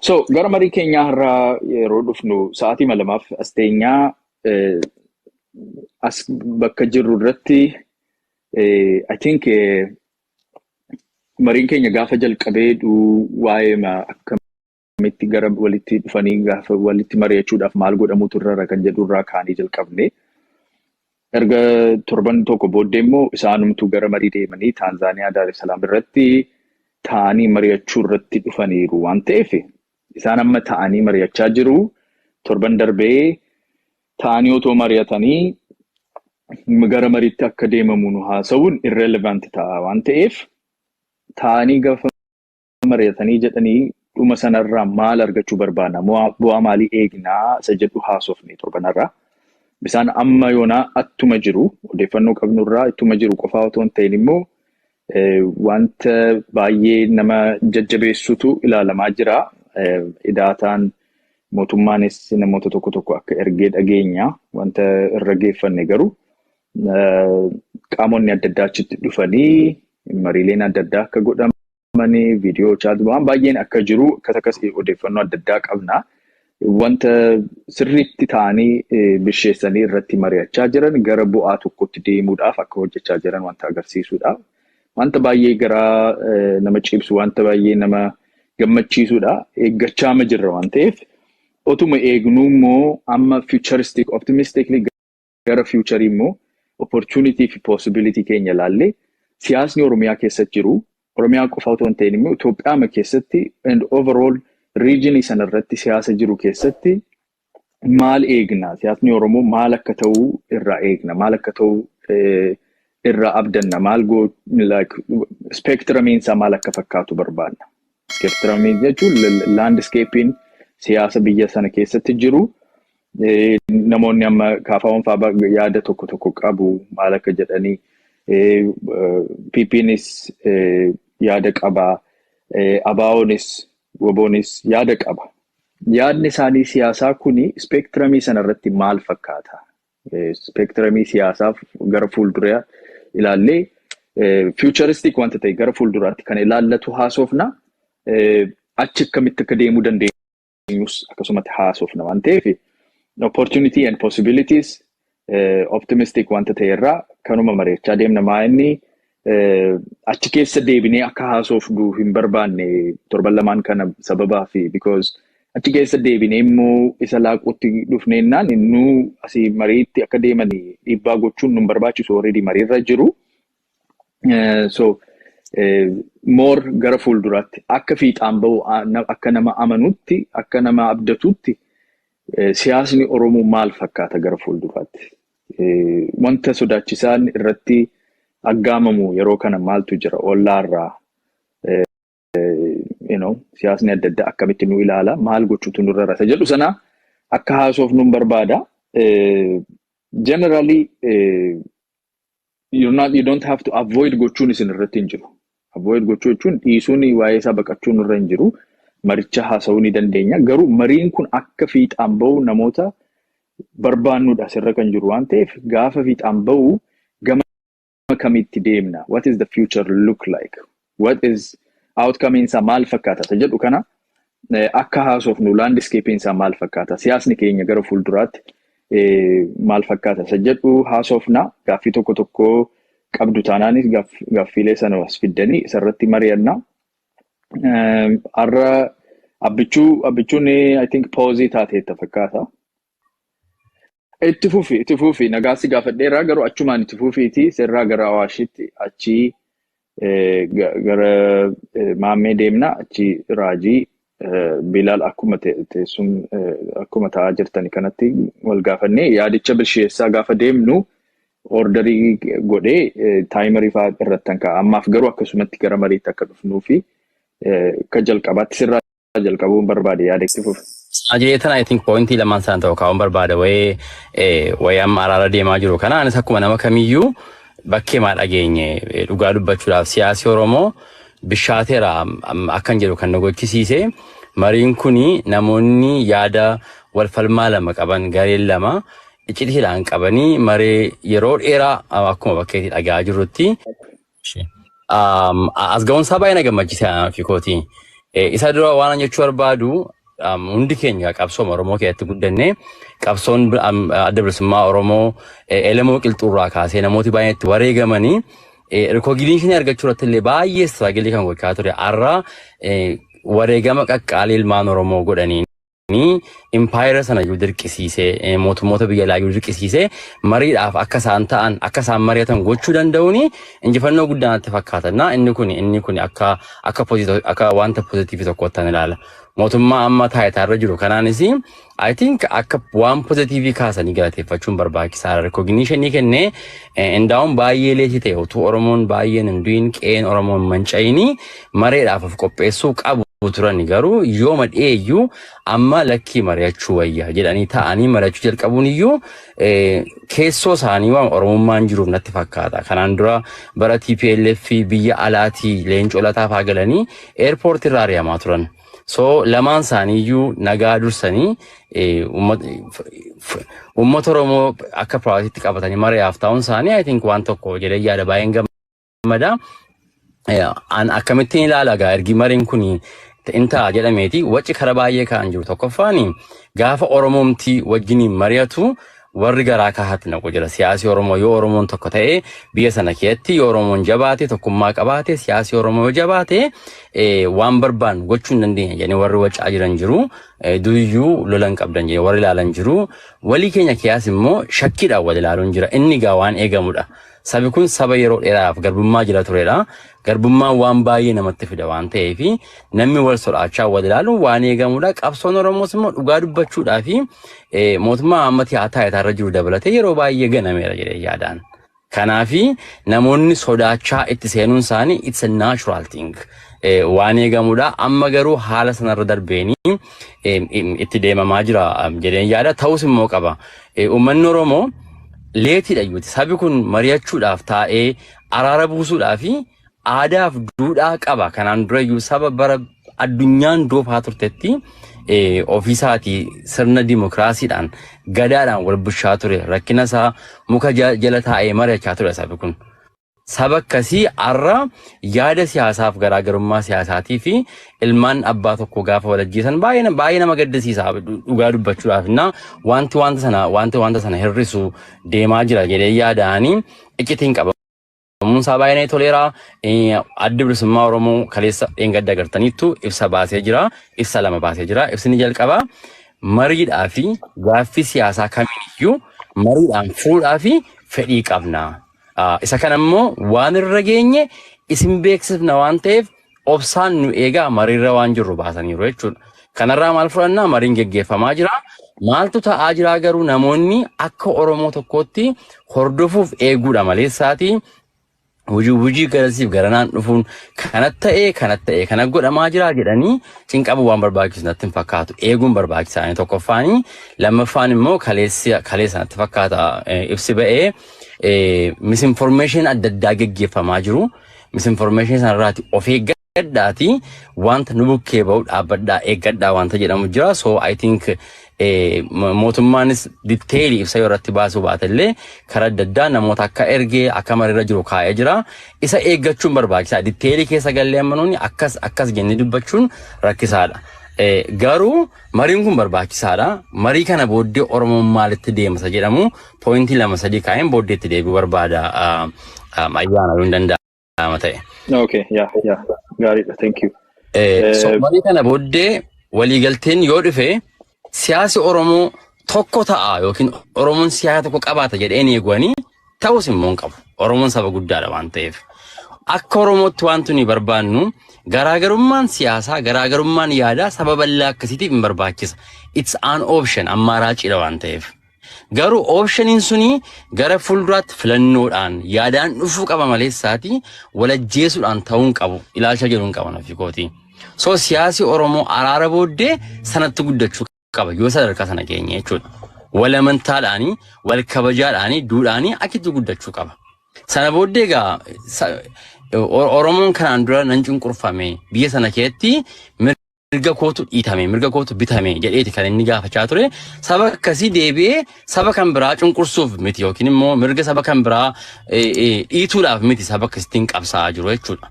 So gara marii keenyaa har'aa yeroo dhufnu, sa'aatii 2f as teenyaa, as bakka jirru irratti, I think mariin keenya gaafa jalqabee waa'ee akkamitti gara walitti dhufanii gaafa walitti mari'achuudhaaf maal godhamutu irra kan jedhu irraa kaanii jalqabne. Erga torban tokko booddee immoo isaanumtu gara marii deemanii Taanzaaniyaa, Daar es Salaam irratti ta'anii mari'achuu irratti dhufaniiru waan ta'eef, isaan amma ta'anii mari'achaa jiru. Torban darbee ta'anii otoo mari'atanii gara mariitti akka deemamu nu haasa'uun irrelevant ta'a waan ta'eef, ta'anii gaafa mari'atanii jedhanii dhuma sanarraa maal argachuu barbaadna, bu'aa maalii eegnaa isa jedhu haasofne torbanarraa. Isaan amma yoonaa attuma jiru, odeeffannoo qabnurraa ittuma jiru qofaa otoo hin ta'in immoo wanta baay'ee nama jajjabeessutu ilaalamaa jira. Idaataan mootummaanis namoota tokko tokko akka ergee dhageenya, wanta irra geeffanne garuu qaamonni adda addaa achitti dhufanii mariileen adda addaa akka godhamanii, viidiyoo chat waan baay'een akka jiru, akkas akkas odeeffannoo adda addaa qabna. Wanta sirriitti ta'anii bisheessanii irratti mari'achaa jiran gara bu'aa tokkotti deemuudhaaf akka hojjechaa jiran wanta agarsiisudha. Wanta baay'ee garaa nama ciibsu, wanta baay'ee nama gammachiisudha. Eeggachaama jirra waan ta'eef, otuma eegnuu immoo amma futuristic, optimistically gara future immoo opportunity fi possibility keenya ilaallee, siyaasni Oromiyaa keessatti jiru, Oromiyaa qofa otoo hin ta'in immoo Itoophiyaa keessatti and overall region sana irratti siyaasa jiru keessatti maal eegna? Siyaasni Oromoo maal akka ta'u irraa eegna? Maal akka ta'u irraa abdanna? Maal like spectrumiin isaa maal akka fakkaatu barbaanna? Spectrumii jechuun landscapein siyaasa biyya sana keessatti jiru. Namoonni amma kaafaawwan fa'aa yaada tokko tokko qabu, maal akka jedhanii, PPnis yaada qabaa, ABOnis WBOnis yaada qaba. Yaadni isaanii siyaasaa kuni spectrumii sana irratti maal fakkaata? Spectrumii siyaasaa gara fuulduraa ilaallee, futuristic wanta ta'e gara fuulduraatti kan ilaallatu haasofna. Achi akkamitti akka deemuu dandeenyus akkasumatti haasofna waan ta'eef, opportunity and possibilities, optimistic wanta ta'e irraa kanuma mari'achaa deemna. Maa inni achi keessa deebinee akka haasofnu hin barbaanne torban lamaan kana sababaa fi because achi keessa deebinee immoo isa laaquutti dhufneennaan, nu asii mariitti akka deemanii dhiibbaa gochuun nu barbaachisu, already mariirra jiru. So more gara fuulduraatti akka fiixaan bahu, akka nama amanutti, akka nama abdatutti, siyaasni Oromoo maal fakkaata gara fuulduraatti? Wanta sodaachisaan irratti aggaamamu yeroo kana maaltu jira ollaarraa? Siyaasni adda addaa akkamitti nu ilaala? Maal gochuutu nurra rasa jedhu sana akka haasoof nun barbaada. Generally, you don't have to avoid gochuun isin irratti hin jiru. Avoid gochuu jechuun dhiisuun, waa'ee isaa baqachuun irra hin jiru. Maricha haasa'uu ni dandeenya. Garuu mariin kun akka fiixaan bahu namoota barbaannudha asirra kan jiru waan ta'eef, gaafa fiixaan bahu gama kamitti deemna? What is the future look like? What is outcome isaa maal fakkaata? Isa jedhu kana akka haasofnu, landscape isaa maal fakkaata? Siyaasni keenya gara fuulduraatti maal fakkaata? Isa jedhu haasofna. Gaaffii tokko tokko qabdu taanaanis gaaffiilee sana as fiddanii isarratti mari'anna. Har'a Abbichuun I think pause taateetta fakkaata. Itti fufi, itti fufi. Nagaasi gaafadheeraa, garuu achumaan itti fufiiti sirraa gara Awaashitti, achii gara Maammee deemna, achii Raajii, Bilaal, akkuma teessum akkuma taa'aa jirtani kanatti wal gaafannee yaadicha bilcheessaa gaafa deemnu orderii godhee timerii fa'aa irratti ka'a. Ammaaf garuu akkasumatti gara mariitti akka dhufnuu fi akka jalqabaatti sirraa jalqabuun barbaade, yaada itti fufi. Ajeetan, I think pointii lamaan isaan ta'u kaa'uun barbaada. Wayii amma araara deemaa jiru kana, anis akkuma nama kamiyyuu bakkee maa dhageenye, dhugaa dubbachuudhaaf siyaasi Oromoo bishaateera akkan jedhu kan na gochisiise mariin kuni namoonni yaada wal falmaa lama qaban, gareen lama iccitiidhaan qabanii maree yeroo dheeraa akkuma bakkeetti dhagaa jirrutti as ga'uunsaa baay'ee na gammachiise fi kooti. Isa dura waan jechuu barbaadu Hundi keenya qabsoo Oromoo keessatti guddanne. Qabsoon Adda Bilisummaa Oromoo Elemoo Qilxuurraa kaasee namooti baay'een itti wareegamanii recognition argachuu irratti illee baay'ee struggle kan gochaa ture. Har'a wareegama qaqqaalii ilmaan Oromoo godhanii impaayera sana iyyuu dirqisiisee, mootummoota biyya alaa iyyuu dirqisiisee, mariidhaaf akka isaan ta'an, akka isaan mari'atan gochuu danda'uuni injifannoo guddaa natti fakkaata. Inni kun akka wanta positive tokkotti an ilaala. Mootummaa amma taayitaarra jiru kanaanis I think akka waan positive kaasanii galateeffachuun barbaachisaadha. Recognition kennee indaa'uun baay'ee late ta'e, utuu Oromoon baay'een hin du'in, qe'een Oromoon manca'inii mareedhaaf of qopheessuu qabu turan. Garuu yooma dhiyeeyyuu amma lakkii, mari'achuu wayya jedhanii ta'anii mari'achuu jalqabuun iyyuu keessoo isaanii waan Oromummaan jiruuf natti fakkaata. Kanaan dura bara TPLF biyya alaatii Leencoo Lataa fa'aa galanii airport irraa ari'amaa turan. So lamaan isaaniiyyuu nagaa dursanii uummata Oromoo akka priority tti qabatanii mari'aaf ta'uun isaanii I think waan tokko jedhee yaada, baay'een gammada. An akkamittiin ilaala gaa, ergi mariin kun in ta'a jedhameeti wacci kara baay'ee ka'an jiru. Tokkoffaan, gaafa Oromoomtii wajjiniin mari'atu warri garaa kaahatti naqu jira. Siyaasi Oromoo yoo Oromoon tokko ta'e, biyya sana keessatti yoo Oromoon jabaate, tokkummaa qabaate, siyaasi Oromoo yoo jabaate, waan barbaannu gochuu hin dandeenya jedhanii warri wacaa jiran jiru. Duriyyuu lola hin qabdan jedhanii warri ilaalan jiru. Walii keenya kiyaas immoo shakkiidhaan wal ilaaluun jira. Inni gaa waan eegamudha. Sabi kun saba yeroo dheeraaf garbummaa jira turedha. Garbummaan waan baay'ee namatti fida waan ta'eef namni wal sodaachaa wal ilaaluun waan eegamudha. Qabsoon Oromoos immoo dhugaa dubbachuudhaa fi mootummaa amma taayitaa jiru dabalatee yeroo baay'ee ganameera jedhee yaadaan. Kanaafi namoonni sodaachaa itti seenuun isaanii it's a natural thing. Waan eegamudha. Amma garuu haala sanarra darbeenii itti deemamaa jira jedheen yaada. Ta'us immoo qaba. Uummanni Oromoo late dha iyyuuti. Sabi kun mari'achuudhaaf taa'ee araara buusuudhaaf aadaaf duudhaa qaba. Kanaan dura iyyuu saba bara addunyaan doofaa turtetti ofiisaatii sirna dimokiraasiidhaan, gadaadhaan wal bulchaa ture. Rakkina isaa muka jala taa'ee mari'achaa ture sabi kun. Saba akkasii har'a yaada siyaasaaf, garaagarummaa siyaasaatii fi ilmaan abbaa tokko gaafa wal ajjeesan baay'ee baay'ee nama gaddisiisa dhugaa dubbachuudhaaf. Innaa wanti wanta sana wanti wanta sana hir'isu deemaa jira jedhee yaada'anii iccitiin qaba. Isaa baay'ee toleera. Addi Bilisummaa Oromoo kaleessa dheengadda agartaniittu ibsa baasee jira. Ibsa lama baasee jira. Ibsi ni jalqaba. Mariidhaa fi gaaffii siyaasaa kamiiyyuu mariidhaan fuudhaa fi fedhii qabna. Isa kana immoo waan irra geenye isin beeksifna waan ta'eef obsaan nu eegaa, mariirra waan jirru baasaniiru jechuudha. Kanarraa maal fudhannaa? Mariin geggeeffamaa jira. Maaltu ta'aa jira garuu namoonni akka Oromoo tokkootti hordofuuf eeguudha maleessaati. Hojii hojii garasiif garanaan dhufuun kanat ta'ee, kanat ta'ee, kana godhamaa jira jedhanii cinqabu waan barbaachisu natti hin fakkaatu. Eeguun barbaachisaa tokkoffaanii. Lammaffaan immoo kaleessa natti fakkaata ibsi ba'ee misinformation adda addaa geggeeffamaa jiru. Misinformation sanarraati of eeggadhaati, wanta nu bukkee ba'u dhaabbadhaa, eeggadhaa wanta jedhamu jira. So I think mootummaanis detail ibsa yoo irratti baasuu baatellee karaa adda addaa namoota akka ergee akka mariirra jiru kaa'ee jira. Isa eeggachuun barbaachisaa. Detail keessa gallee amma nuuni akkas akkas jennee dubbachuun rakkisaadha. Garuu mariin kun barbaachisaadha. Marii kana booddee Oromoon maalitti deemsa jedhamu point lama sadii kaa'een booddeetti deebi'uu barbaada, ayyaana yoo hin danda'ama ta'e. Okay, yeah. Gaariidha, thank you. So marii kana booddee waliigalteen yoo dhufe siyaasi Oromoo tokko ta'a yookiin Oromoon siyaasa tokko qabaata jedheen eeguanii ta'us immoo hin qabu. Oromoon saba guddaadha waan ta'eef. Akka Oromootti wanti nuyi barbaannu garaagarummaan siyaasaa, garaagarummaan yaadaa saba bal'aa akkasiitiif hin barbaachisa. It's an option, ammaaraaciidha waan ta'eef. Garuu optioniin suni gara fuulduraatti filannoodhaan yaadaan dhufuu qaba maleessaati walajjeesuudhaan ta'uu hin qabu ilaalcha jedhu hin qaban ofii kooti. So siyaasi Oromoo araara booddee sanatti guddachuu qaba yoo sadarkaa sana geenye jechuudha. Wal amantaadhaanii, wal kabajaadhaanii, duudhaanii achitti guddachuu qaba. Sana booddee egaa Oromoon kanaan dura nan cunqurfame, biyya sana keessatti mirga kootu dhiitame, mirga kootu bitame jedheeti kan inni gaafachaa ture. Saba akkasii deebi'ee saba kan biraa cunqursuuf miti yookiin immoo mirga saba kan biraa dhiituudhaaf miti saba akkasittiin qabsaa'aa jiru jechuudha.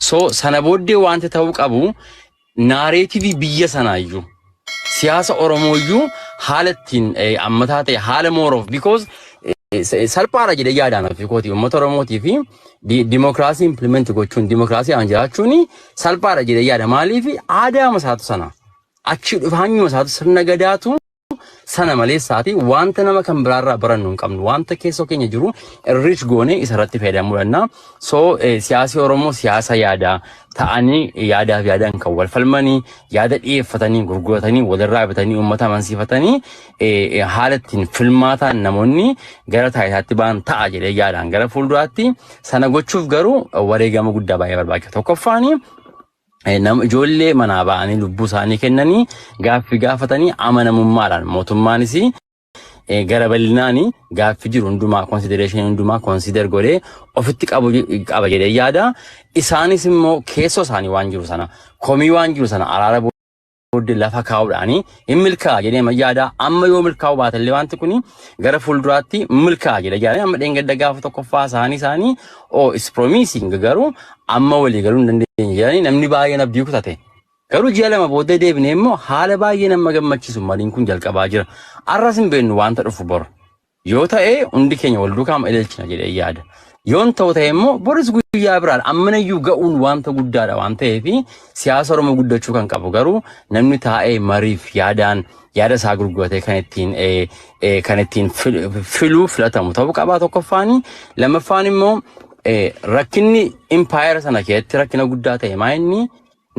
So sana booddee wanti ta'uu qabu narrative biyya sanaayyuu Siyaasa Oromooyyuu haala ittiin ammataa ta'e haala more of because salphaadha jedhee yaadaan ofii kooti uummata Oromootii fi dimokiraasii implement gochuun dimokiraasii jiraachuun salphaadha jedhee yaada. Maaliif aadaa masaatu sana achi dhufaanyuma isaatu sirna gadaatu sana maleessaati wanta nama kan biraarraa barannu hin qabnu, wanta keessoo keenya jiru enrich goone isarratti fayyadamuu danda'a. So siyaasi Oromoo siyaasa yaadaa ta'anii yaadaaf yaadaan kan wal falmanii, yaada dhiyeeffatanii, gurguratanii, walirraa bitanii, uummata amansiifatanii, haala ittiin filmaataan namoonni gara taayitaatti ba'an ta'a jedhee yaadaan gara fuulduraatti. Sana gochuuf garuu wareegama guddaa baay'ee barbaachisa. Tokkoffaanii nama ijoollee manaa ba'anii lubbuu isaanii kennanii gaaffii gaafatanii amanamummaadhaan mootummaanis gara bal'inaan gaaffii jiru hundumaa consideration hundumaa consider godhee ofitti qabu qaba jedhee yaada. Isaanis immoo keessoo isaanii waan jiru sana, komii waan jiru sana araara booddee lafa kaa'uudhaan hin milkaa'a jedhee yaada. Amma yoo milkaa'u baatellee wanti kun gara fuulduraatti milkaa'a jedhee yaada. Amma dheengadda gaafa tokkoffaa isaanii oh, is promising, garuu amma walii galuu hin dandeenye jedhanii namni baay'een abdii kutate. Garuu ji'a 2 booddee deebinee immoo haala baay'ee nama gammachiisu mariin kun jalqabaa jira. Arras hin beeknu wanta dhufu bor. Yoo ta'e hundi keenya wal duukaa ilaalchina jedhee yaada. Yoon ta'u ta'e immoo boris guyyaa biraan ammanayyuu ga'uun wanta guddaadha waan ta'eef siyaasa Oromoo guddachuu kan qabu garuu namni taa'ee mariif yaadaan yaada isaa gurguratee kan ittiin filuu filatamu ta'uu qabaa tokkoffaani. Lammaffaan immoo rakkinni impaayera sana keessatti rakkina guddaa ta'e maa inni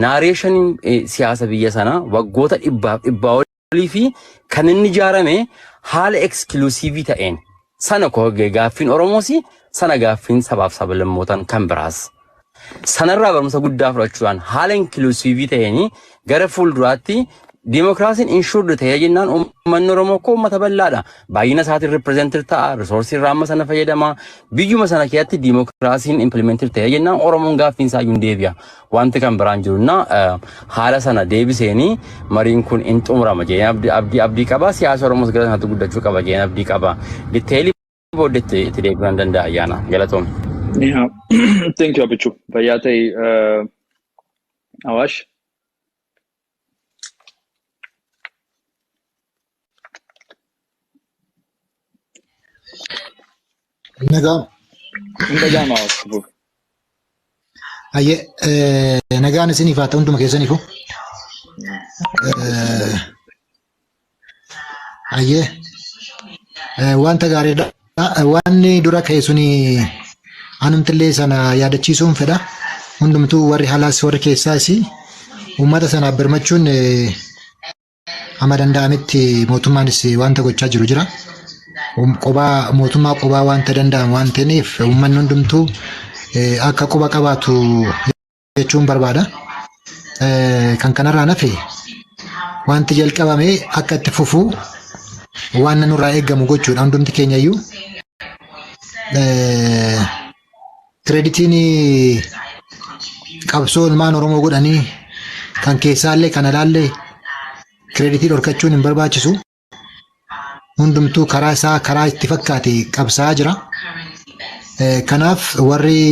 narrationiin siyaasa biyya sanaa waggoota dhibbaaf dhibbaa olii fi kan inni ijaarame haala exclusive ta'een sana gaaffiin Oromoos sana gaaffiin sabaaf sablammootaan kan biraas. Sanarraa barumsa guddaa fudhachuudhaan haala inclusive ta'een gara fuulduraatti diimokiraasiin ensured ta'ee jennaan uummanni Oromoo koo uummata bal'aadha. Baay'ina isaatiin represented ta'a, resource irraa amma sana fayyadama. Biyyuma sana keessatti diimokiraasiin implemented ta'ee jennaan Oromoon gaaffiin isaa iyyuu hin deebi'a. Wanti kan biraan jiru na haala sana deebiseenii mariin kun hin xumurama jedheen abdii qaba. Siyaasa Oromoos gara sanatti guddachuu qaba jedheen abdii qaba. Detailii booddeetti itti deebi'uu nan danda'a ayyaana. Galatoom. Yeah. Thank you, Abichu. Fayyaa ta'e, Awaash. Nagaa. Hin dhaga'ama, Awaash. Ayyee, nagaan isiniif haa ta'u hunduma keessaniifu. Ayyee, wanta gaariidha. Wanni dura ka'e suni anumtillee sana yaadachiisuun fedha. Hundumtuu warri halaas warri keessaas uummata sanaaf birmachuun amma danda'ametti mootummaanis wanta gochaa jiru jira. Qobaa mootummaa qobaa wanta danda'amu waan ta'eef uummanni hundumtuu akka quba qabaatu jechuun barbaada. Kan kanarraa nafe wanti jalqabame akka itti fufu waan nurraa eegamu gochuudha hundumti keenya iyyuu. Creditiin qabsoo ilmaan Oromoo godhanii kan keessaallee kan alaallee creditii dhorkachuun hin barbaachisu. Hundumtuu karaa isaa karaa itti fakkaate qabsaa'aa jira. Kanaaf warri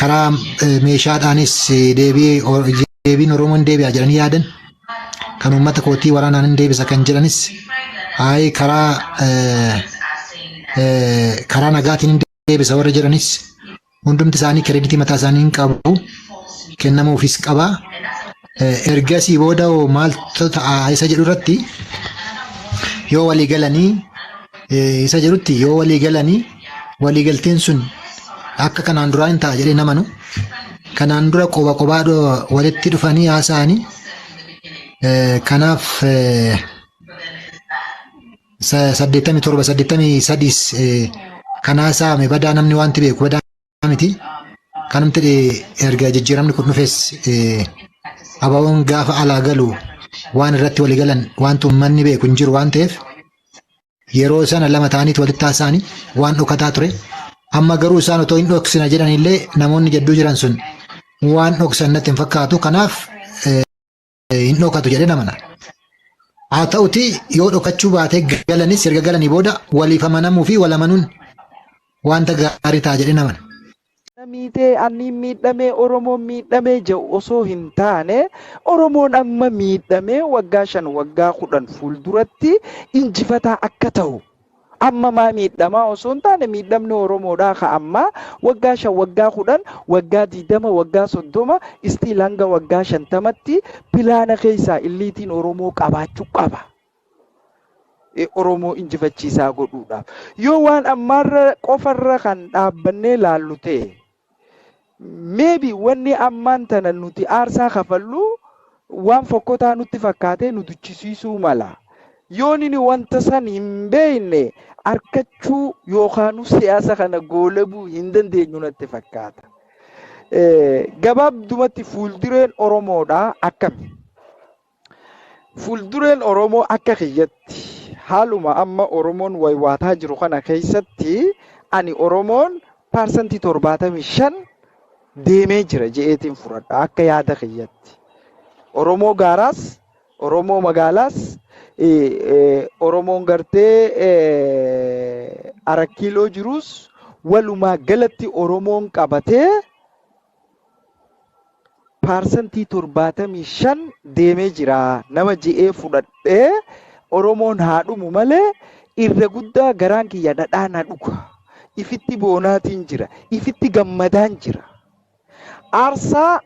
karaa meeshaadhaanis deebiin Oromoon deebi'a jedhanii yaadan, kan uummata kootii waraanaan hin deebisa kan jedhanis, hayi karaa nagaatiin hin deebisa warra jedhanis, hundumti isaanii creditii mataa isaanii hin qabu, kennamuufis qaba. Ergasii booda hoo maaltu ta'a isa jedhu irratti yoo walii galanii, isa jedhutti yoo walii galanii, walii galteen sun akka kanaan duraa hin ta'a jedhee namanu. Kanaan dura qoba qobaa walitti dhufanii haasa'anii, kanaaf 87 83s kan haasa'ame badaa namni wanti beeku badaa miti. Kanumti erga jijjiiramni kun dhufes ABO'n gaafa alaa galu waan irratti walii galan wanti uummanni beeku hin jiru waan ta'eef yeroo sana lama ta'aniit walitti haasa'anii waan dhokataa ture. Amma garuu isaan otoo hin dhoksina jedhanillee namoonni jidduu jiran sun waan dhoksan natti hin fakkaatu. Kanaaf hin dhokatu jedhee namana. Haa ta'uti yoo dhokachuu baatee galanis erga galanii booda waliif amanamuu fi wal amanuun wanta gaarii ta'a jedhee namana. Miitee anniin miidhamee, Oromoon miidhamee jedhu osoo hin taane, Oromoon amma miidhamee waggaa 5, waggaa 10 fuulduratti injifataa akka ta'u, amma maa miidhamaa osoo hin taane, miidhamni Oromoodhaa ka ammaa waggaa 5, waggaa 10, waggaa 20, waggaa 30, still hanga waggaa 50tti plan keessaa illiitiin Oromoo qabaachuu qaba. Oromoo injifachiisaa godhuudhaaf. Yoo waan ammaarra qofarra kan dhaabbannee laallu ta'e, maybe wanni ammaan tana nuti aarsaa kafallu waan fokkotaa nutti fakkaatee nu duchisiisuu mala. Yoo nini wanta san hin beekne, arkachuu yookaan siyaasa kana goolabuu hin dandeenyu natti fakkaata. Gabaabdumatti fuuldureen Oromoodhaa akkami? Fuuldureen Oromoo akka kiyyatti, haaluma amma Oromoon waywaataa jiru kana keessatti, ani Oromoon 75% deemee jira je'eetiin fudhadha akka yaada kiyyatti. Oromoo gaaraas, Oromoo magaalaas, Oromoon gartee Arakkiiloo jirus, walumaa galatti Oromoon qabatee 75% deemee jira nama je'ee fudhadhee, Oromoon haa dhumu malee irra guddaa garaan kiyya dhadhaa na dhuga. Ifitti boonaatiin jira. Ifitti gammadaan jira. Aarsaa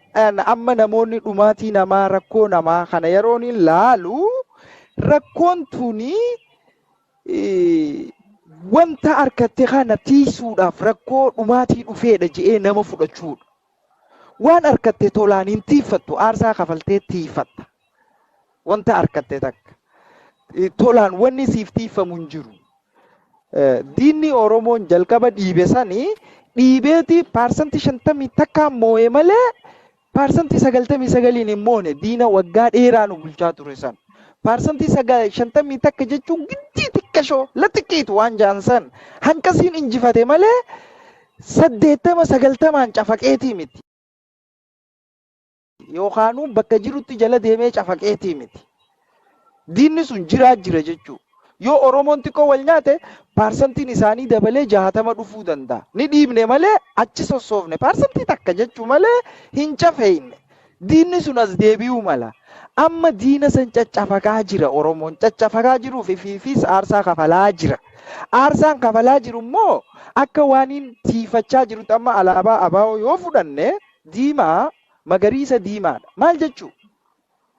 amma namoonni dhumaatii namaa, rakkoo namaa kana yeroon laalu, rakkoon tuni wanta harkatte kana tiisuudhaaf rakkoo dhumaatii dhufeedha je'ee nama fudhachuudha. Waan harkatte tolaan hin tiifattu, aarsaa kafaltee tiifatta. Wanta harkatte takka. Tolaan wanni siif tiifamu hin jiru. Diinni Oromoon jalqaba dhiibe sanii dhiibeeti 51% moo'e malee 99%n hin moone diina waggaa dheeraa nu bulchaa ture san. 51% jechuun giddii xiqqashoo la xiqqiitu waan jaan san hanqasiin injifate malee 80 90n cafaqeetii miti. Yookaanuu bakka jirutti jala deemee cafaqeetii miti. Diinni sun jiraa jira jechuudha. Yoo Oromoon xiqqoo wal nyaate, paarsantiin isaanii dabalee 60 dhufuu danda'a. Ni dhiibne malee, achi sossoofne 1% jechuu malee hin cafeeyne. Diinni sun as deebi'uu mala. Amma diina san caccafaqaa jira Oromoon. Caccafaqaa jiruuf ifiifis aarsaa kafalaa jira. Aarsaan kafalaa jiru immoo akka waaniin tiifachaa jirutti, amma alaabaa ABO yoo fudhanne, diimaa magariisa diimaadha. Maal jechuu?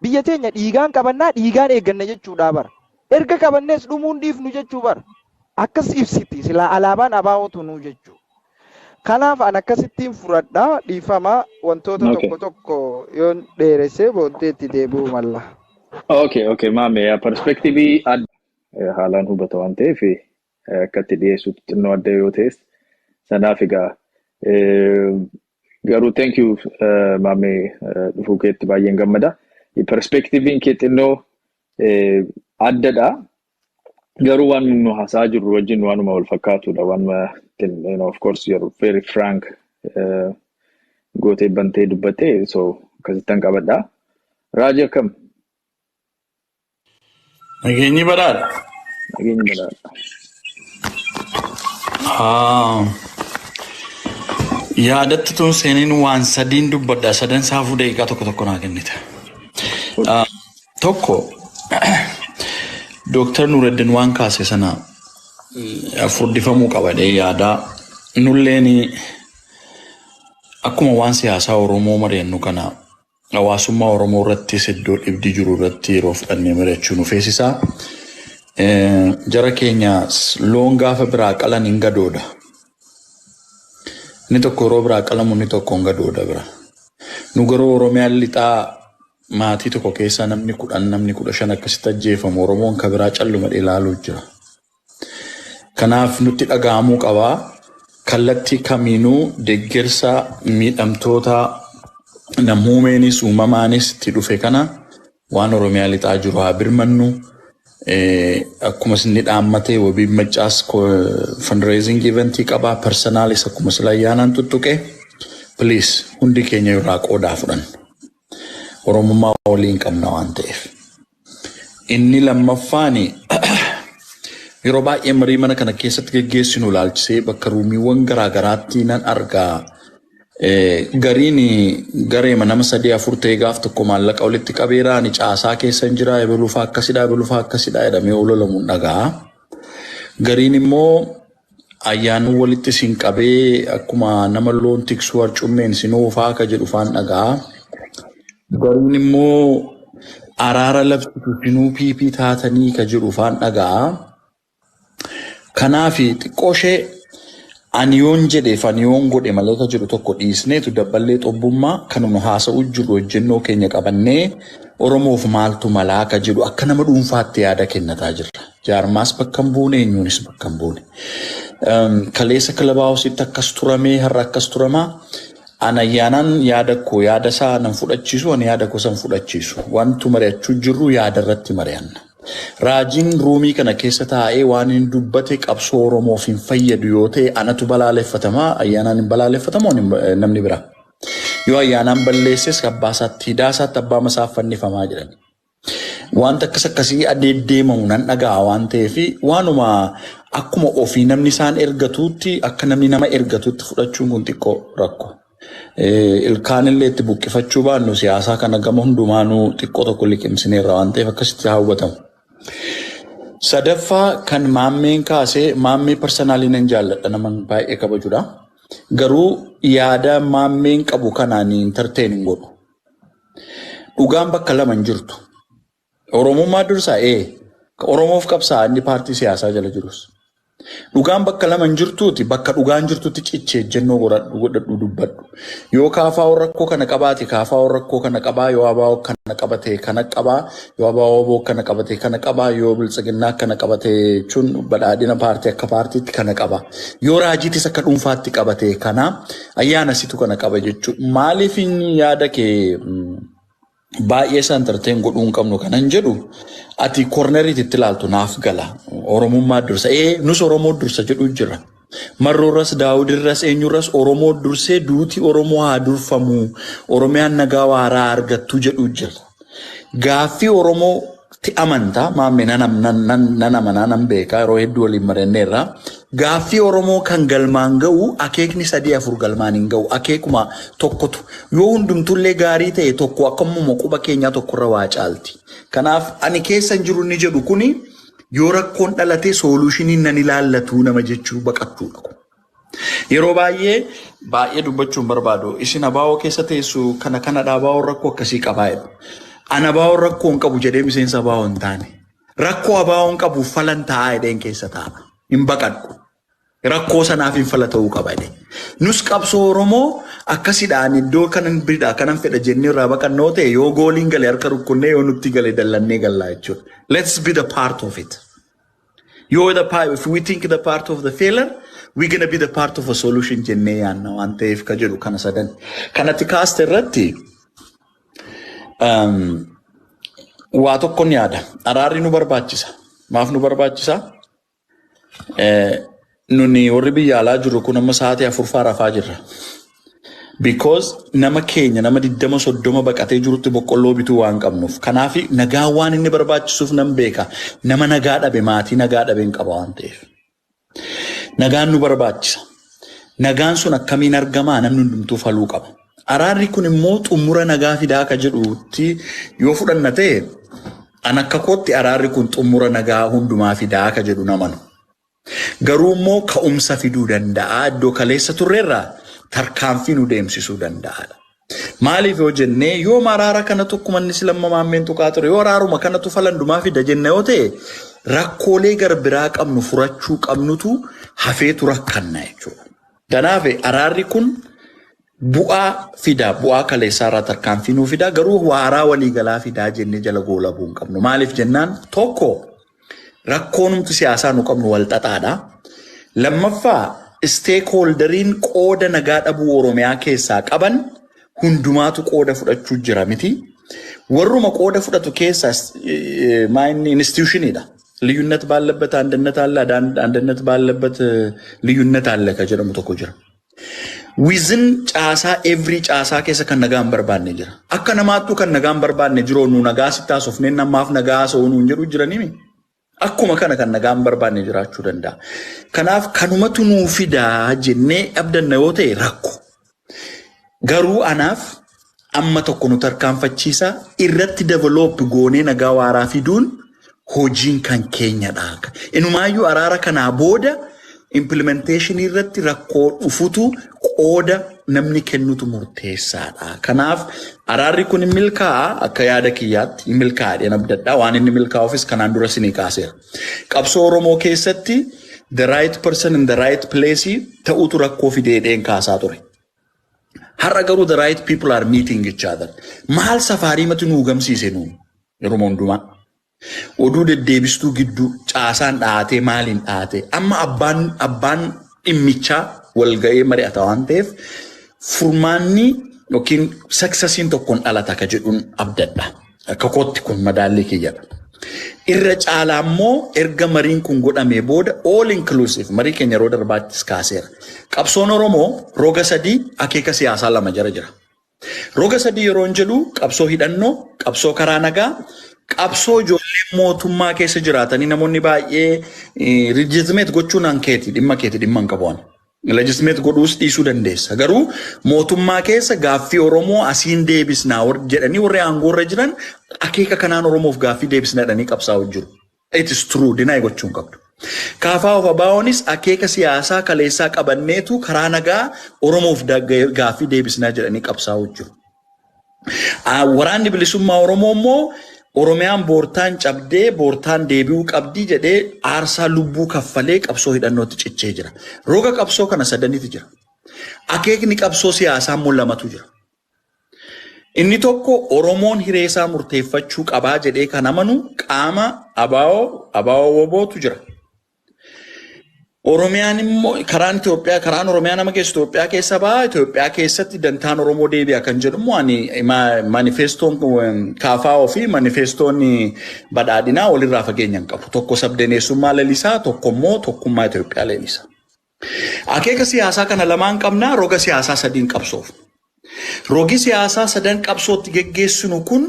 Biyya teenya dhiigaan qabannaa, dhiigaan eegganna jechuudha bara. Erga qabannees dhumuun dhiifnu jechuu bara. Akkas ibsiti silaa alaabaan ABO tunuu jechuu. Kanaaf an akkasittiin fudhadha, dhiifama wantoota tokko tokko yoon dheeressee booddeetti deebi'uu malla. Okay, maame perspective adda haalaan hubata waan ta'eef, akka itti dhiyeessutti xinnoo adda yoo ta'es sanaaf egaa, garuu thank you maame, dhufuu keetti baay'een gammada. Perspectiviin kee xinnoo addadha. Garuu waan nu haasaa jirru wajjin waanuma wal fakkaatudha. Waanuma, of course, you're very frank, gootee bantee dubbattee, so akkasittan qabadha. Raajii, akkam? Nageenyi badhaadha. Nageenyi badhaadha. Yaadatti tun seeniin waan sadiin dubbadha. Sadan saafuu daqiiqaa tokko tokko naa kennite. Tokko, Dooktar Nureddin waan kaase sana furdifamuu qaba yaada. Nulleen akkuma waan siyaasaa Oromoo mari'annu kana, hawaasummaa Oromoo irrattis iddoo dhibdi jiru irratti yeroo fudhannee mari'achuu nu feesisaa. Jara keenya, loon gaafa biraa qalan hin gadooda. Inni tokko yeroo biraa qalamu, inni tokko hin gadooda bira. Nu garuu Oromiyaan lixaa maatii tokko keessaa namni 10, namni 15 akkasitti ajjeefamu, Oromoon kan biraa calluma ilaaluu jira. Kanaaf nutti dhaga'amuu qabaa. Kallattii kamiinuu deeggarsa miidhamtoota namuumeenis uumamaanis itti dhufe kana, waan Oromiyaa lixaa jiru haa birmannu. Akkuma isin dhaammatee, wabiin maccaas fundraising eventii qabaa. Personalis akkuma sila ayyaanaan tuttuqe. Please, hundi keenya irraa qoodaa fudhannu. Oromummaa waliin qabna waan ta'eef. Inni lammaffaan, yeroo baay'ee marii mana kana keessatti geggeessinu ilaalchisee bakka roomiiwwan garaagaraatti nan argaa. Gariin gareema nama sadii afur ta'e gaaf tokko maallaqa walitti qabeera, ani caasaa keessa hin jira, ebeluufaa akkasidha, ebeluufaa akkasidha jedhamee ololamuun dhaga'a. Gariin immoo ayyaanni walitti isin qabee akkuma nama loon tiksuu harcummeen isin oofaa akka jedhu faan dhaga'a. Gariin immoo araara labsitu isinuu PP taatanii ka jedhu faan dhaga'a. Kanaaf xiqqoo ishee ani yoon jedheef ani yoon godhe malee ka jedhu tokko dhiisneetu dabballee xobbummaa kan nu haasa'u jiru hojjennoo keenya qabannee Oromoof maaltu malaa ka jedhu akka nama dhuunfaatti yaada kennataa jirra. Jaarmaas bakka hin buune, eenyuunis bakka hin buune. Kaleessa Clubhouseitti akkas turamee, har'a akkas turamaa. Ana ayyaanaan yaada koo yaada isaa nan fudhachiisu, ani yaada koo san fudhachiisu. Wantu mari'achuu jirru yaada irratti mari'anna. Raajiin roomii kana keessa taa'ee waan hin dubbate qabsoo Oromoof hin fayyadu yoo ta'e, anatu balaaleffatamaa, ayyaanaan hin balaaleffatamu, namni bira. Yoo ayyaanaan balleesses abbaa isaatti hidaa isaatti abbaa masaaf fannifamaa jedhan. Wanta akkas akkasii adeemdeemamu nan dhaga'a waan ta'eef, waanuma akkuma ofii namni isaan ergatuutti, akka namni nama ergatuutti fudhachuun kun xiqqoo rakko. Ilkaan illee itti buqqifachuu baannu, siyaasaa kana gama hundumaanuu xiqqoo tokko liqimsineerra waan ta'eef akkasitti hawwatamu. Sadaffaa kan maammeen kaasee, maammee personally nan jaalladha, nama baay'ee kabajudha. Garuu yaada maammeen qabu kanaan entertain hin godhu. Dhugaan bakka lama hin jirtu. Oromummaa dursaa ee Oromoof qabsaa, inni paartii siyaasaa jala jirus. Dhugaan bakka lama hin jirtuuti, bakka dhugaan jirtutti cichee ejjennoo godhadhu, dubbadhu. Yoo kaafaa rakkoo kana qabaate, kaafaa rakkoo kana qabaa, yoo abaa'oo kana qabate kana qabaa, yoo abaa'oo kana qabate kana qabaa, yoo biltsiginnaa kana qabate jechuun badhaadhina paartii akka paartiitti kana qaba. Yoo raajiitis akka dhuunfaatti qabate kana, ayyaana situ kana qaba jechuudha. Maaliif inni yaada kee baay'ee isa entertain godhuu hin qabnu kanan jedhu, ati corneriitti itti ilaaltu naaf gala. Oromummaa dursa. Ee, nus Oromoo dursa jedhu jira. Marroorras, Daawudirras, eenyurras Oromoo dursee duuti Oromoo haa durfamu. Oromiyaan nagaa waaraa argattu jedhu jira. Gaaffii Oromootti amantaa maamme nan nan amanaa, nan beekaa, yeroo hedduu waliin mari'anneerra. Gaaffii Oromoo kan galmaan ga'u akeekni sadii afur galmaan hin ga'u. Akeekuma tokkotu yoo hundumtullee gaarii ta'e, tokko akkamuma quba keenyaa tokkorra waa caalti. Kanaaf ani keessa hin jiru inni jedhu kuni yoo rakkoon dhalate solutioniin nan ilaallatu nama jechuu baqattuudha. Yeroo baay'ee baay'ee dubbachuun barbaadu. Isin abaa'oo keessa teessu, kana kanadha, abaa'oon rakkoo akkasii qabaa jedhu. Ana abaa'oon rakkoo hin qabu jedhee miseensa abaa'oo hin taane. Rakkoo abaa'oon qabu falan taa'aa jedheen keessa taa'a. Hin baqadhu. Rakkoo sanaaf hin fala ta'uu qaba jedhee. Nus qabsoo Oromoo akkasidhaan iddoo kanan bidhaa kanan fedha jennee irraa baqannoo ta'e, yoo gooliin gale harka rukkunnee, yoo nutti gale dallannee gallaa jechuudha. Let's be the part of it. You're the part, if we think the part of the failure, we're gonna be the part of a solution jennee yaanna waan ta'eef ka jedhu kana sadan. Kanatti kaaste irratti waa tokkon yaada. Araarri nu barbaachisa. Maaf nu barbaachisa? Nuni warri biyya alaa jirru kun amma sa'aatii 4 rafaa jirra. Because nama keenya nama 20 30 baqatee jirutti boqqolloo bituu waan qabnuuf. Kanaaf nagaa waan inni barbaachisuuf nan beeka. Nama nagaa dhabe, maatii nagaa dhabe hin qaba waan ta'eef. Nagaan nu barbaachisa. Nagaan sun akkamiin argamaa, namni hundumtuu faluu qaba. Araarri kun immoo xumura nagaa fidaa akka jedhutti yoo fudhanna ta'e, an akka kootti araarri kun xumura nagaa hundumaa fidaa akka jedhu namanu. Garuu immoo ka'umsa fiduu danda'a. Iddoo kaleessa turreerraa tarkaanfii nu deemsisuu danda'aadha. Maaliif yoo jennee, yoo araara kana tokkuma inni lamma maammeen tuqaa ture, yoo araaruma kanatu falandumaa fida jenna yoo ta'e, rakkoolee gar biraa qabnu furachuu qabnutu hafeetu rakkanna jechuudha. Kanaaf araarri kun bu'aa fida, bu'aa kaleessaarraa tarkaanfii nuu fida, garuu waaraa waliigalaa fidaa jennee jala goolabuu hin qabnu. Maaliif jennaan, tokko rakkoonumti siyaasaa nu qabnu wal xaxaadha. Lammaffaa, stakeholderiin qooda nagaa dhabuu Oromiyaa keessaa qaban hundumaatu qooda fudhachuu jira miti. Warruma qooda fudhatu keessaa maayinni institutioniidha. ልዩነት ባለበት አንድነት አለ፣ አንድነት ባለበት ልዩነት አለ ka jedhamu tokko jira. Within caasaa, every caasaa keessa kan nagaa hin barbaanne jira. Akka namaattuu kan nagaa hin barbaanne jiru, nu nagaa sitti haasofnee namaaf nagaa haasa'uu nuun jedhu jiranii. Akkuma kana kan nagaa hin barbaanne jiraachuu danda'a. Kanaaf kanumatu nuu fidaa jennee abdanna yoo ta'e, rakko. Garuu anaaf amma tokko nu tarkaanfachiisa irratti develop goonee nagaa waaraa fiduun hojiin kan keenyadha. Inumaayyuu araara kanaa booda implementation irratti rakkoo dhufutu qooda namni kennutu murteessaadha. Kanaaf araarri kun hin milkaa'a, akka yaada kiyyaatti hin milkaa'a jedheen abdadha. Waan inni milkaa'uufis kanaan dura isinii kaaseera. Qabsoo Oromoo keessatti the right person in the right place ta'utu rakkoo fidee jedheen kaasaa ture. Har'a garuu the right people are meeting each other. Maal safaarii mati nuu gamsiise nuu yeroo hundumaa? Oduu deddeebistuu gidduu caasaan dhahatee, maaliin dhahatee, amma abbaan dhimmichaa wal ga'ee mari'ata waan ta'eef furmaanni yookiin successiin tokkoon dhalata ka jedhuun abdadha. Akka kootti kun madaallii kiyyadha. Irra caalaa immoo erga mariin kun godhamee booda all inclusive marii keenya yeroo darbaattis kaaseera. Qabsoon Oromoo roga sadii, akeeka siyaasaa lama jara jira. Roga sadii yeroo hin jedhu, qabsoo hidhannoo, qabsoo karaa nagaa, qabsoo ijoollee mootummaa keessa jiraatanii namoonni baay'ee legitimate gochuun an keeti, dhimma keeti, dhimma hin qabu ani. Legitimate godhuus dhiisuu dandeessa. Garuu mootummaa keessa gaaffii Oromoo asiin deebisnaa jedhanii warri aangoorra jiran akeeka kanaan Oromoof gaaffii deebisnaa jedhanii qabsaa'u jiru. It is true, deny gochuu hin qabdu. KFO fi ABO'nis akeeka siyaasaa kaleessaa qabanneetu karaa nagaa Oromoof gaaffii deebisnaa jedhanii qabsaa'u jiru. Waraanni bilisummaa Oromoo immoo Oromiyaan boortaan cabdee boortaan deebi'uu qabdii jedhee aarsaa lubbuu kaffalee qabsoo hidhannootti cichee jira. Roga qabsoo kana sadanitu jira. Akeekni qabsoo siyaasaa immoo lamatu jira. Inni tokko Oromoon hiree isaa murteeffachuu qabaa jedhee kan amanu qaama ABO, ABO WBOtu jira. Oromiyaan immoo karaan Itoophiyaa, karaan Oromiyaa nama keessa Itoophiyaa keessa ba'a, Itoophiyaa keessatti dantaan Oromoo deebi'a kan jedhu immoo ani manifestoon KFO fi manifestoon badhaadhinaa walirraa fageenya hin qabu. Tokko sabdaneessummaa lalisaa, tokko immoo tokkummaa Itoophiyaa lalisa. Akeeka siyaasaa kana lamaan qabnaa, roga siyaasaa sadiin qabsoof. Rogi siyaasaa sadan qabsootti geggeessinu kun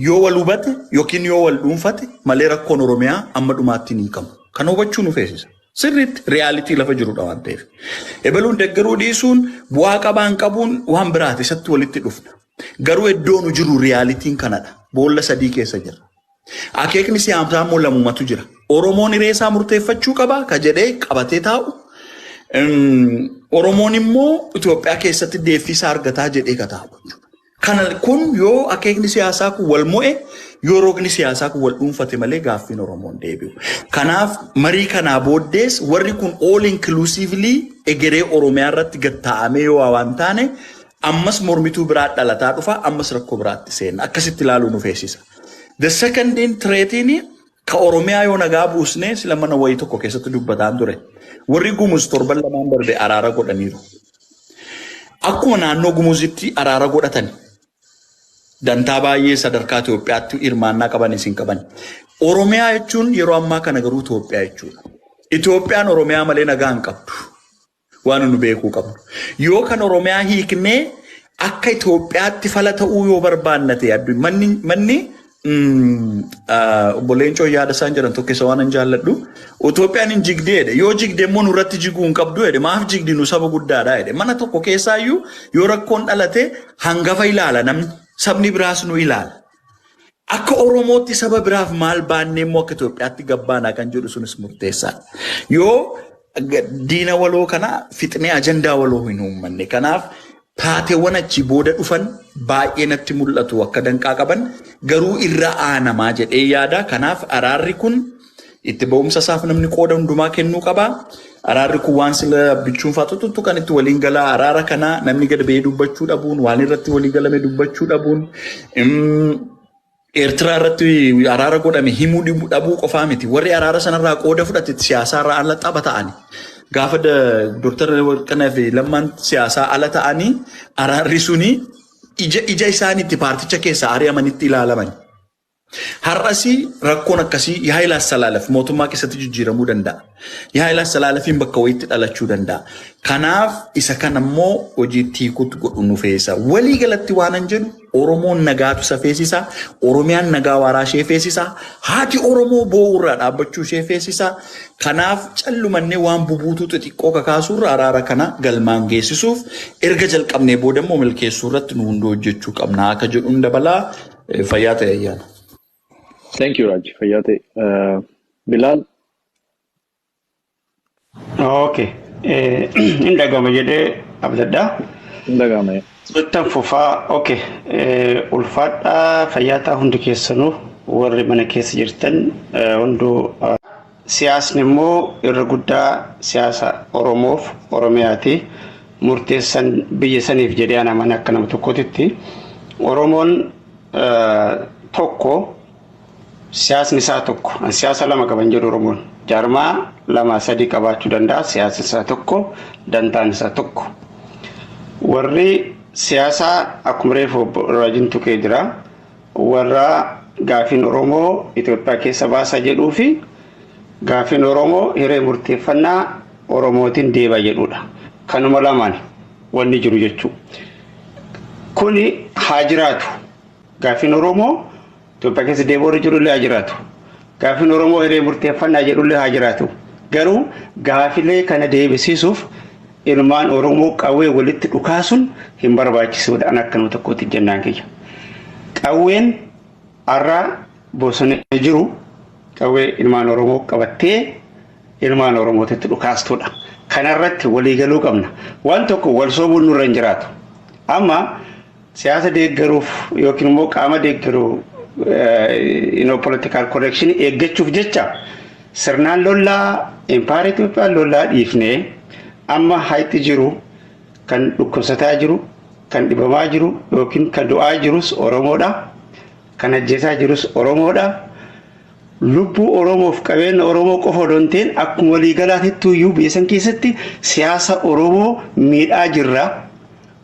yoo wal hubate yookiin yoo wal dhuunfate malee rakkoon Oromiyaa amma dhumaatti ni hiikamu. Kan hubachuu nu feesisa. Sirriitti reality lafa jirudha waan ta'eef. Ebaluun deeggaruu dhiisuun, bu'aa qabaan qabuun waan biraati, isatti walitti dhufna. Garuu iddoo nu jiru realityn kanadha. Boolla sadii keessa jirra. Akeekni siyaasaa immoo lamumatu jira. Oromoon hiree isaa murteeffachuu qaba ka jedhee qabatee taa'u. Oromoon immoo Itoophiyaa keessatti deeffisaa argataa jedhee ka taa'u. Kana kun yoo akeekni siyaasaa kun wal mo'e, yoo rogni siyaasaa kun wal dhuunfate malee gaaffiin Oromoon deebi'u. Kanaaf marii kanaa booddees warri kun all inclusively egeree Oromiyaa irratti gad taa'amee yoo waan taane, ammas mormituu biraa dhalataa dhufa, ammas rakkoo biraatti seenna. Akkasitti ilaaluu nu feesisa. The second in threatiin ka Oromiyaa yoo nagaa buusnee, sila mana wayii tokko keessatti dubbataan ture. Warri Gumuz torban 2n darbe araara godhaniiru. Akkuma naannoo Gumuzitti araara godhatan, dantaa baay'ee sadarkaa Itoophiyaatti hirmaannaa qaban isin qaban. Oromiyaa jechuun yeroo ammaa kana garuu Itoophiyaa jechuudha. Itoophiyaan Oromiyaa malee nagaa hin qabdu. Waan nu beekuu qabnu. Yoo kan Oromiyaa hiiknee akka Itoophiyaatti fala ta'uu yoo barbaanna ta'e, manni obbo Leencoo yaada isaan jedhan tokko isa waan hin jaalladhu. Itoophiyaan hin jigdee jedhe. Yoo jigde immoo nurratti jiguu hin qabdu jedhe. Maaf jigdi, nu saba guddaadha jedhe. Mana tokko keessaayyuu yoo rakkoon dhalate hangafa ilaala namni. Sabni biraas nu ilaala. Akka Oromootti saba biraaf maal baannee immoo akka Itoophiyaatti gabbaanaa kan jedhu sunis murteessaadha. Yoo diina waloo kana fixnee ajandaa waloo hin uummanne. Kanaaf taateewwan achi booda dhufan baay'ee natti mul'atu akka danqaa qaban, garuu irra aanamaa jedhee yaada. Kanaaf araarri kun itti ba'umsa isaaf namni qooda hundumaa kennuu qaba. Araarri kun waan sila bichuun fa'aa tuttu kan itti waliin galaa araara kana namni gad ba'ee dubbachuu dhabuun, waan irratti walii galame dubbachuu dhabuun, Eertiraa irratti araara godhame himuu dhabuu qofaa miti. Warri araara sanarraa qooda fudhate siyaasaarraa ala tapha ta'ani. Gaafa Dooktar Warqinaa fi Lammaan siyaasaa ala ta'anii araarri suni ija isaaniitti paarticha keessaa ari'amanitti ilaalaman. Har'asii rakkoon akkasii የኃይል አሰላለፍ mootummaa keessatti jijjiiramuu danda'a. የኃይል አሰላለፍ iin bakka wayiitti dhalachuu danda'a. Kanaaf isa kana immoo hojiitti hiikuutti godhu nu feesa. Walii galatti waan an jedhu, Oromoon nagaatu isa feesisa. Oromiyaan nagaa waaraa ishee feesisa. Haati Oromoo boo'urraa dhaabbachuu ishee feesisa. Kanaaf callumannee waan bubuutuu xixiqqoo kakaasuurra araara kana galmaan geessisuuf erga jalqabnee booda immoo milkeessuu irratti nu hunduu hojjechuu qabna akka jedhuun dabalaa. Fayyaa ta'e, ayyaana. Thank you, Raj. Fayyaa ta'e. Bilaal. Okay. Hin dhagama jedhee abdadhaa. Hin dhagama. Sottan fufaa. Okay. Ulfaadhaa, fayyaa ta'a hundi keessanuu, warri mana keessa jirtan hunduu. Siyaasni immoo irra guddaa siyaasa Oromoof Oromiyaati. Murteessan biyya saniif jedhee ana mana akka nama tokkootitti. Oromoon tokko, siyaasni isaa tokko. An siyaasa lama qaban jedhu. Oromoon jaarmaa lama sadii qabaachuu danda'a. Siyaasni isaa tokko, dantaan isaa tokko. Warri siyaasaa akkuma reefu Raajiin tuqee jira. Warra gaafiin Oromoo Itoophiyaa keessa baasaa jedhuu fi gaafiin Oromoo hiree murteeffannaa Oromootiin deeba jedhudha. Kanuma lamaan wanni jiru jechuudha. Kuni haa jiraatu. Gaafiin Oromoo Itoophiyaa keessa deebi'uu irra jirullee haa jiraatu. Gaafiin Oromoo hiree murteeffannaa jedhullee haa jiraatu. Garuu gaafilee kana deebisiisuuf ilmaan Oromoo qawwee walitti dhukaasuun hin barbaachisuudha. An akka nama tokkootti jennaan kiyya. Qawween har'a bosona jiru qawwee ilmaan Oromoo qabattee ilmaan Oromootitti dhukaastuudha. Kanarratti waliigaluu qabna. Waan tokko wal soobuun nurra hin jiraatu. Amma siyaasa deeggaruuf yookiin immoo qaama deeggaruu political correction eeggachuuf jecha sirnaan lollaa, impaayera Itoophiyaa lollaa dhiifnee, amma hayxi jiru kan dhukkubsataa jiru, kan dhibamaa jiru yookiin kan du'aa jirus Oromoodha. Kan ajjeesaa jirus Oromoodha. Lubbuu Oromoof qabeenya Oromoo qofa odoo hin ta'in, akkuma waliigalaatitti iyyuu biyya san keessatti siyaasa Oromoo miidhaa jirra.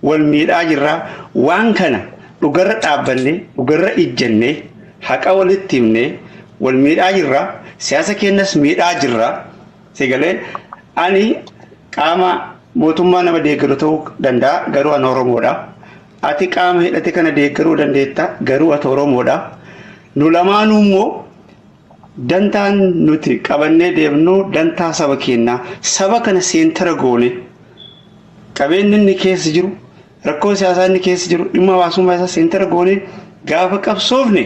Wal miidhaa jirra. Waan kana dhugarra dhaabbannee, dhugarra ijjannee, haqa walitti himnee, wal miidhaa jirra. Siyaasa keenyas miidhaa jirra. Sigalee ani qaama mootummaa nama deeggaru ta'uu danda'a, garuu ani Oromoodha. Ati qaama hidhate kana deeggaruu dandeetta, garuu ati Oromoodha. Nu lamaanuu immoo dantaan nuti qabannee deemnu dantaa saba keenyaa. Saba kana center goone, qabeenyi inni keessa jiru, rakkoo siyaasaa inni keessa jiru, dhimma hawaasummaa isaa center goone gaafa qabsoofne,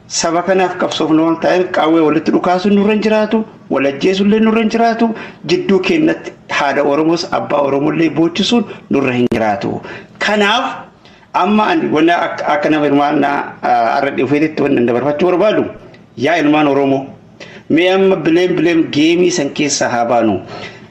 saba kanaaf qabsoofne waan ta'eef, qawwee walitti dhukaasuun nurra hin jiraatu, wal ajjeesuullee nurra hin jiraatu, jidduu keenyatti haadha Oromoos abbaa Oromollee boochisuun nurra hin jiraatu. Kanaaf amma ani wanna akka nama hirmaannaa har'a dhufeetitti wanna dabarfachuu barbaadu, yaa ilmaan Oromoo, mee amma blame game san keessaa haa baanu.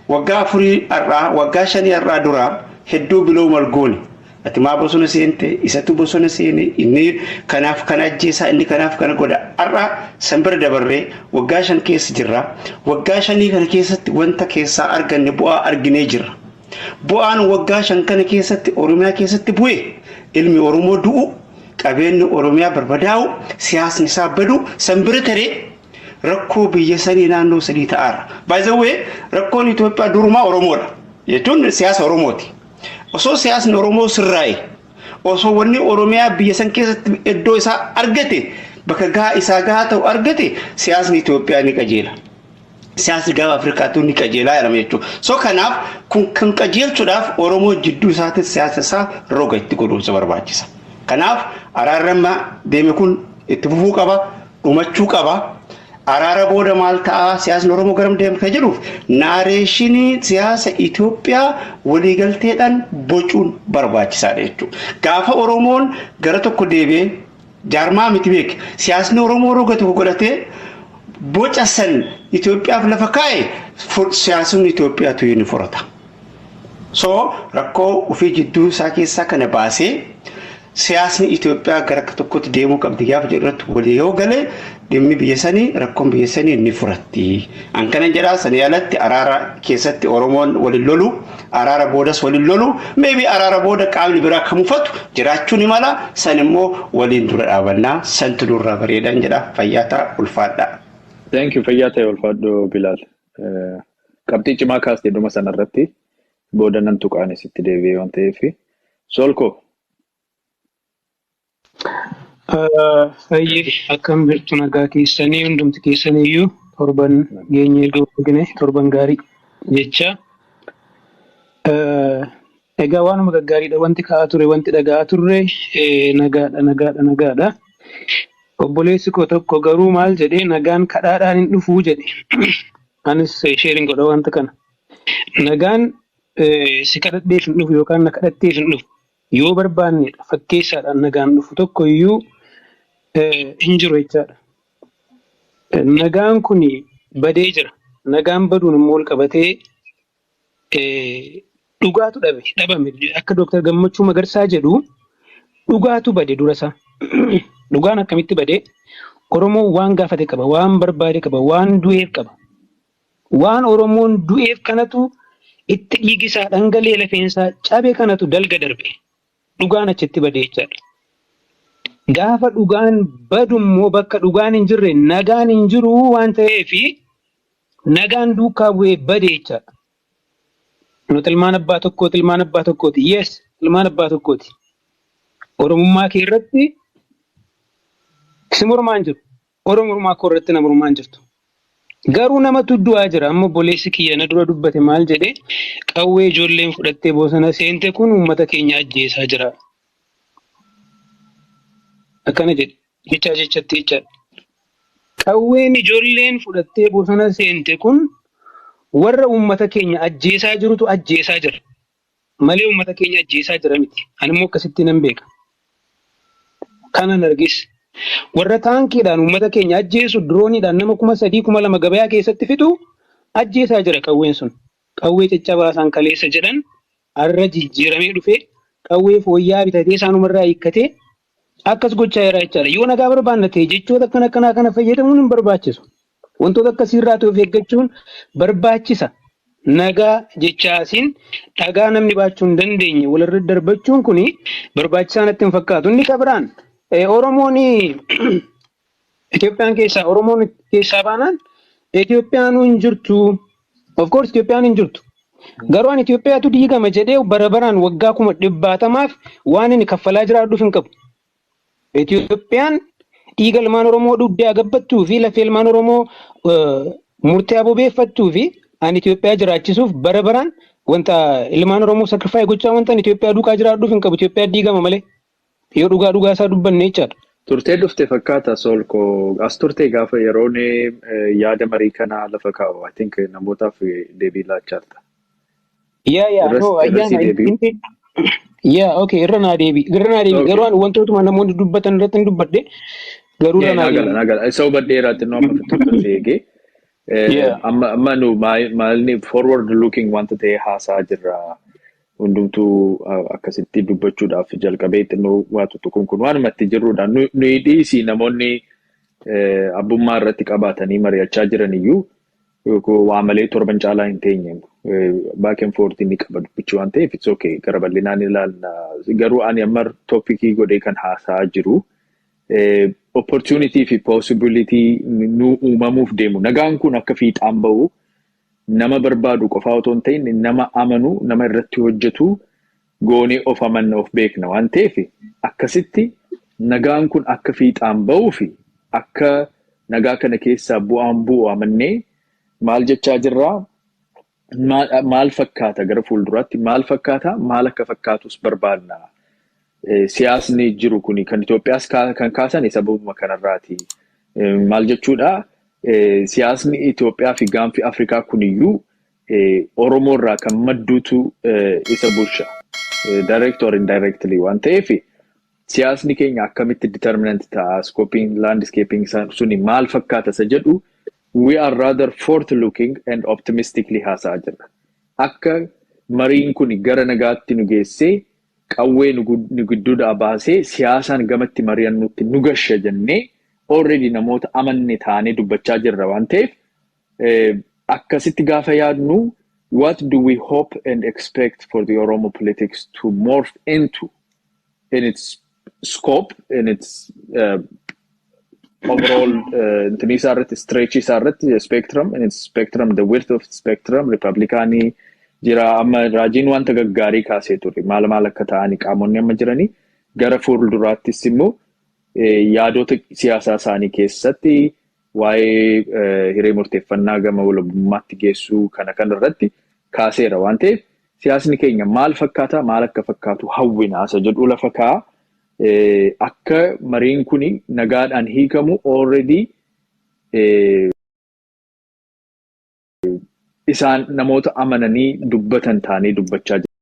Waggaa 4 har'aa, waggaa 5 har'aa duraa hedduu biloo mal goone. Ati maa bosona seente? Isatu bosona seene, inni kanaaf kana ajjeesaa, inni kanaaf kana godha. Har'a san bira dabarree waggaa 5 keessa jirra. Waggaa 5 kana keessatti wanta keessaa arganne, bu'aa arginee jirra. Bu'aan waggaa 5 kana keessatti Oromiyaa keessatti bu'e, ilmi Oromoo du'u, qabeenyi Oromiyaa barbadaa'u, siyaasni isaa badu, san bira taree rakkoo biyya sanii naannoo sanii ta'aara. By the way, rakkoon Itoophiyaa durumaa Oromoodha. Jechuun siyaasa Oromooti. Osoo siyaasni Oromoo sirraa'e, osoo wanni Oromiyaa biyya san keessatti iddoo isaa argate, bakka gahaa isaa gahaa ta'u argate, siyaasni Itoophiyaa ni qajeela. Siyaasni gaafa Afrikaatu ni qajeelaa jedhama jechuudha. So kanaaf kun kan qajeelchuudhaaf Oromoo jidduu isaatti siyaasa isaa roga itti godhuunsa barbaachisa. Kanaaf araarri amma deeme kun itti fufuu qaba, dhumachuu qaba. Araara booda maal ta'a, siyaasni Oromoo garam deema kan jedhuuf, narration siyaasa Itoophiyaa waliigalteedhaan bocuun barbaachisaadha jechuudha. Gaafa Oromoon gara tokko deebi'ee, jaarmaa miti beek, siyaasni Oromoo roga tokko godhatee boca san Itoophiyaaf lafa kaa'e, siyaasni Itoophiyaatu ni furata. So rakkoo ofii jidduu isaa keessaa kana baasee, siyaasni Itoophiyaa gara tokkotti deemuu qabdi gaafa jedhu irratti walii yoo galee, Dhimmi biyya sanii, rakkoon biyya sanii ni furatti. An kana jedhaa. Sanii alatti araara keessatti Oromoon waliin lolu, araara boodas waliin lolu, maybe araara booda qaamni biraa kan mufatu jiraachuu ni mala. San immoo waliin dura dhaabannaa, santu nurraa bareedan jedha. Fayyaa ta'a, ulfaadha. Thank you. Fayyaa ta'e, ulfaadhu Bilaal. Qabxii cimaa kaastee dhuma sanarratti booda nan tuqaanis itti deebi'ee waan ta'eef. Solko. Hayyee, akkam jirtu? Nagaa keessanii hundumti keessaniyyuu? Torban geenye argine, torban gaarii jecha. Egaa waanuma gaggaariidha wanti ka'aa ture, wanti dhaga'aa turre nagaadha, nagaadha, nagaadha. Obboleessi koo tokko garuu maal jedhee, nagaan kadhaadhaan hin dhufuu jedhe. Anis sharing godha wanta kana. Nagaan si kadhadheef hin dhufu yookaan na kadhatteef hin dhufu. Yoo barbaannedha, fakkeessaadhaan nagaan dhufu tokko iyyuu hin jiru jechaadha. Nagaan kun badee jira. Nagaan baduun immoo wal qabatee dhugaatu dhabe dhabame. Akka Dooktar Gammachuu Magarsaa jedhu, dhugaatu bade dura isaa. Dhugaan akkamitti badee? Oromoon waan gaafate qaba, waan barbaade qaba, waan du'eef qaba. Waan Oromoon du'eef kanatu itti dhiigisaa dhangalee, lafeensaa cabe kanatu dalga darbe. Dhugaan achitti bade jechaadha. Gaafa dhugaan badu immoo, bakka dhugaan hin jirre nagaan hin jiru waan ta'eef, nagaan duukaa bu'ee bade jechaadha. Nuti ilmaan abbaa tokkooti, ilmaan abbaa tokkooti. Yes, ilmaan abbaa tokkooti. Oromummaa kee irratti si mormaa hin jiru. Oromummaa koo irratti na mormaa hin jirtu. Garuu namatu du'aa jira. Amma obboleessi kiyya na dura dubbate maal jedhe? Qawwee ijoolleen fudhattee bosona seente kun uummata keenya ajjeesaa jira. Akkana jedhe. Jechaa jechatti jechaadha. Qawween ijoolleen fudhattee bosona seente kun warra uummata keenya ajjeesaa jirutu ajjeesaa jira. Malee uummata keenya ajjeesaa jira miti. Ani immoo akkasitti nan beeka. Kanan argis. Warra taankiidhaan uummata keenya ajjeesu, dirooniidhaan nama 3000, 2000 gabayaa keessatti fixu ajjeesaa jira qawween sun. Qawwee caccabaa isaan kaleessa jedhan har'a jijjiiramee dhufee qawwee fooyya'aa bitatee isaanumarraa hiikkatee akkas gochaa jira jechaadha. Yoo nagaa barbaanna ta'e, jechoota akkana akkanaa kana fayyadamuun hin barbaachisu. Wantoota akkasiirraa of eeggachuun barbaachisa. Nagaa jechaasiin dhagaa namni baachuu hin dandeenye walirra darbachuun kuni barbaachisaa natti hin fakkaatu. Inni kabiraan, Oromoon Itoophiyaan keessaa, Oromoon keessaa baanaan Itoophiyaan hin jirtu. Of course Itoophiyaan hin jirtu. Garuu ani Itoophiyaatu diigama jedhee bara baraan waggaa kuma dhibbaatamaaf waan inni kaffalaa jiraadhuuf hin qabu. Itoophiyaan dhiiga ilmaan Oromoo dhugdee gabbattuu fi lafee ilmaan Oromoo murtee bobeeffattuu fi ani Itoophiyaa jiraachisuuf bara baraan wanta ilmaan Oromoo sacrifice gochaa wanta ani Itoophiyaa duukaa jiraadhuuf hin qabu. Itoophiyaa diigama malee. Yoo dhugaa dhugaa isaa dubbanne jechaadha. Turtee dhufte fakkaata, Solko. As turtee gaafa yeroon yaada marii kanaa lafa kaa'u. I think namootaaf deebii laachaa jirta. Yaa, no, Irra si ayyaana. deebi'u. Yaa, okay, irra naa deebi. Irra naa deebi. Garuu ani wantootuma namoonni dubbatan irratti hin dubbadhe. Garuu irra naa Naa gala, deebi. naa gala. Isa hubadheeraa, xinnoo amma fixuuf eegee. Amma nu maalni forward looking wanta ta'e haasaa jirra. Hundumtuu akkasitti dubbachuudhaaf jalqabee xinnoo waa tuttuquun kun waanuma itti jirrudha. Nuyi dhiisii, namoonni abbummaa irratti qabaatanii mari'achaa jiran iyyuu waa malee torban caalaa hin teenye. Back and forth ni qaba dubbichi waan ta'eef, it's okay, gara bal'inaan ilaalla. Garuu ani amma topicii godhee kan haasaa jiru opportunity fi possibility nu uumamuuf deemu. Nagaan kun akka fiixaan bahu nama barbaadu qofaa otoo hin ta'in, nama amanu, nama irratti hojjetu goonee of amanna, of beekna waan ta'eef, akkasitti nagaan kun akka fiixaan bahuu fi akka nagaa kana keessaa bu'aan bu'u amannee maal jechaa jirraa? Maal fakkaata gara fuulduraatti? Maal fakkaata? Maal akka fakkaatus barbaadna. Siyaasni jiru kuni kan Itoophiyaas kan kaasan sababuma kanarraati. Maal jechuudha? Siyaasni Itoophiyaa fi gaanfi Afrikaa kuniyyuu Oromoo irraa kan madduutu isa bulcha. Direct or indirectly waan ta'eef, siyaasni keenya akkamitti determinant ta'a, scoping, landscaping suni maal fakkaata isa jedhu, we are rather forth looking and optimistically haasa'aa jirra. Akka mariin kun gara nagaatti nu geessee, qawwee nu gidduudhaa baasee, siyaasaan gamatti mari'annutti nu gasha jennee Already namoota amanne taanee dubbachaa jirra waan ta'eef, akkasitti gaafa yaadnu, what do we hope and expect for the Oromo politics to morph into in its scope, in its overall intini isaa irratti, stretch isaa irratti, spectrum, in its spectrum, the width of spectrum? Republikaanii jira, amma Raajiin wanta gaggaarii kaasee ture, maal maal akka ta'anii qaamonni amma jiranii, gara fuulduraattis immoo yaadota siyaasaa isaanii keessatti waa'ee hiree murteeffannaa gama walabummaatti geessuu kana irratti kaaseera waan ta'eef, siyaasni keenya maal fakkaata, maal akka fakkaatu hawwina isa jedhu lafa kaa'a. Akka mariin kuni nagaadhaan hiikamu already isaan namoota amananii dubbatan taanii dubbachaa jiru.